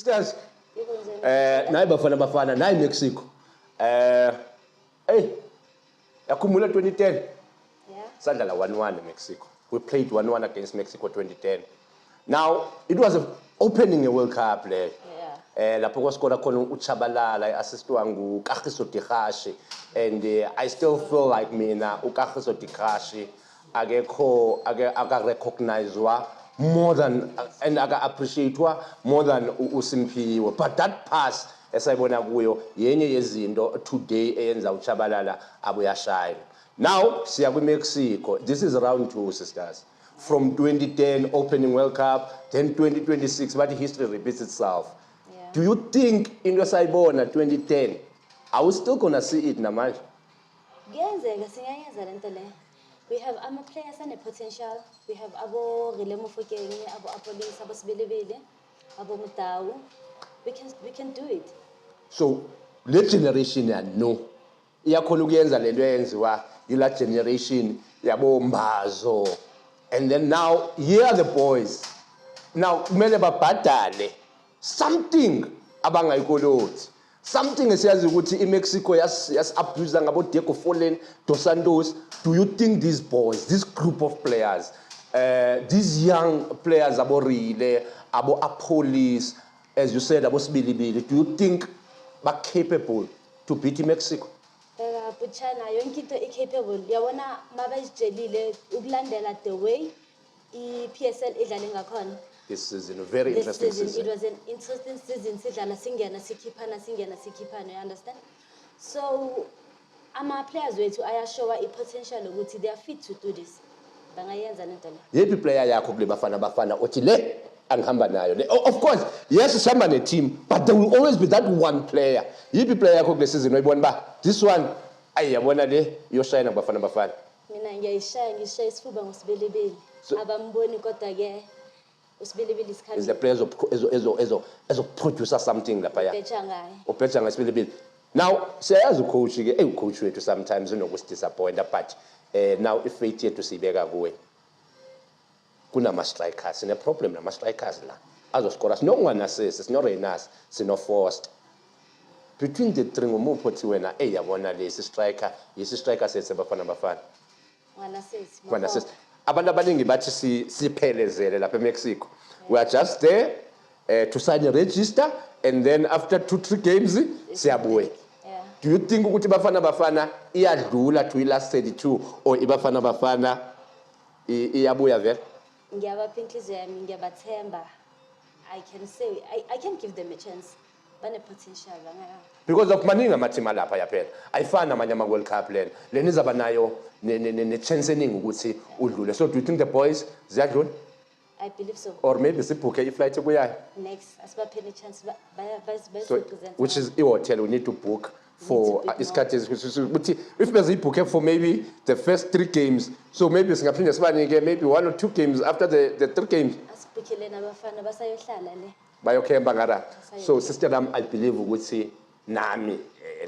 Sisters, nayi Bafana Bafana, nayi Mexico. Hey, yakhumbula 2010? Yeah. Sadlala 1-1 eMexico. We played 1-1 against Mexico 2010. Now, it was a opening a World Cup le. Lapho kwaskora khona uTshabalala assistwa nguKagiso Dikgacoi, and I still feel like mina uKagiso Dikgacoi akekho ake aka recognizewa more than and aka appreciatewa more than uSimphiwe, but that pass esayibona kuyo yenye yezinto today eyenza uTshabalala abuya shine. Now siya kwi-Mexico. This is round 2, sisters, from 2010 opening World Cup, then 2026, but history repeats itself. Do you think into esayibona 2010, are we still gonna see it namanje? Kuyenzeka, singayenza lento le. We have ama-players ane-potential. We have abo Rele Mofokeng, abo Appollis, abo Sebelebele, abo Mudau. We can do it. So le generation ya no iyakhona ukuyenza lento eyenziwa yila generation yabo Mbazo, and then now here are the boys. Now kumele babhadale something abangayikoloti, something esiyazi ukuthi iMexico yas abuse ngabo Diego Forlan, Dos Santos. Do you think these boys, this group of players, these young players, abo Rele, abo Appollis, as you said, abo Sebelebele, do you think ba capable to beat iMexico? Bheka Butchana, yonke into i-capable. Yabona mabazitshelile ukulandela the way i-PSL idlale ngakhona. This season, very This interesting season, season. It was an interesting season. Sidlala singena sikhiphana, singena sikhiphana, you understand? So ama-players wethu ayashowa i-potential ukuthi they are fit to do this. Bangayenza lento le. Yephi player yakho kule Bafana Bafana othi le angihamba nayo le? Oh, of course, yes, sihamba ne-team, but there will always be that one player. Yiphi player yakho kule season oyibona uba this one, ayi, yabona le iyoshayina kuBafana Bafana? Mina ngiyayishaya, ngishaya isifuba ngoSebelebele. Abamboni kodwa-ke uSebelebele Is the is player ezoproducer something laphaya. Ubheja ngaye. Ubheja ngaSebelebele. Now siyayazi ucoach ke, eyi, ucoach wethu sometimes unokusidisappointa, but now ifate yethu siyibeka kuwe. Kunama-strikers, sine-problem nama-strikers la azoskora. Sinongwanasisi, sino-Rayners, sino-Foster. Between the three, ngumuphi othi wena, eyi, yabona lesi striker, yisi striker sethu Bafana Bafana? Ngwanasesi. Ngwanasisi. Abantu abaningi bathi siphelezele lapha eMexico. We are just there to sign a register and then after 2, 3 games siyabuya. Do you think ukuthi Bafana Bafana iyadlula to i-last 32 or iBafana Bafana iyabuya vele? Ngiyabapha inhliziyo yami, ngiyabathemba. I can say I can give them a chance. Bane-potential, bangaya. Because of maningi amathim alapha, yaphela ayifani namanye ama-World Cup. Lena izaba nayo ne-chance eningi ukuthi udlule. So do you think the boys ziyadlula? I believe so. Or maybe sibhukhe iflight ebuyayo? Next asibapheni i-chance, So bazirepresent. Which is i-hotel we need to book for Need to book. Isikhathi ukuthi if beziyibhukhe for maybe the first three games, so maybe singaphinde sibanike maybe one or two games after the three games. Asibhukhele nabafana basayohlala le. Bayokhemba ngara. So sister lam, I believe ukuthi nami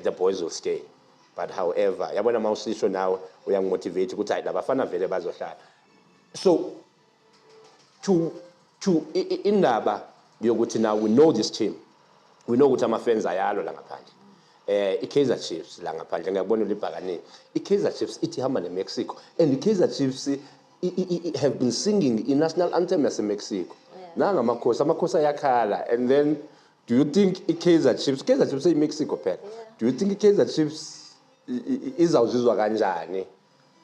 the boys will stay, but however, yabona uma usisho nawe uyangimotivate ukuthi hayi, labafana vele bazohlala. So to indaba yokuthi now we know this team, we know ukuthi ama-fans ayalo la ngaphandle, i-Kaizer Chiefs la ngaphandle, ngiyakubona libhakane, i-Kaizer Chiefs ithi ihamba ne-Mexico, and i-Kaizer Chiefs have been singing i-national anthem yaseMexico. Nangamakhosi, amakhosi ayakhala. And then do you think i-Kaizer Chiefs, Kaizer Chiefs eyi-Mexico phela, do you think i-Kaizer Chiefs izawuzizwa kanjani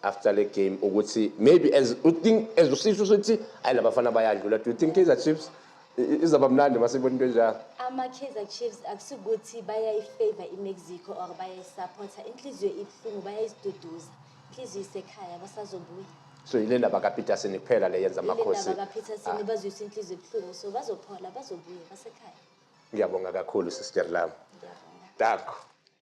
after le game, ukuthi maybe as you think, as usisho ukuthi ayi, labafana bayadlula, do you think Kaizer Chiefs izaba mnandi masibona into enjalo? Ama-Kaizer Chiefs akusikuthi bayayifavor iMexico or bayayisupporta. Inhliziyo ibuhlungu, bayayiziduduza, inhliziyo isekhaya, basazobuya. So yile ndaba kaPeterson kuphela le yenza Ile amakhosi? ndaba kaPeterson bazwisa inhliziyo ebuhlungu, so bazophola, bazobuya, basekhaya. Ngiyabonga kakhulu, sister lami. Ngiyabonga. Danko.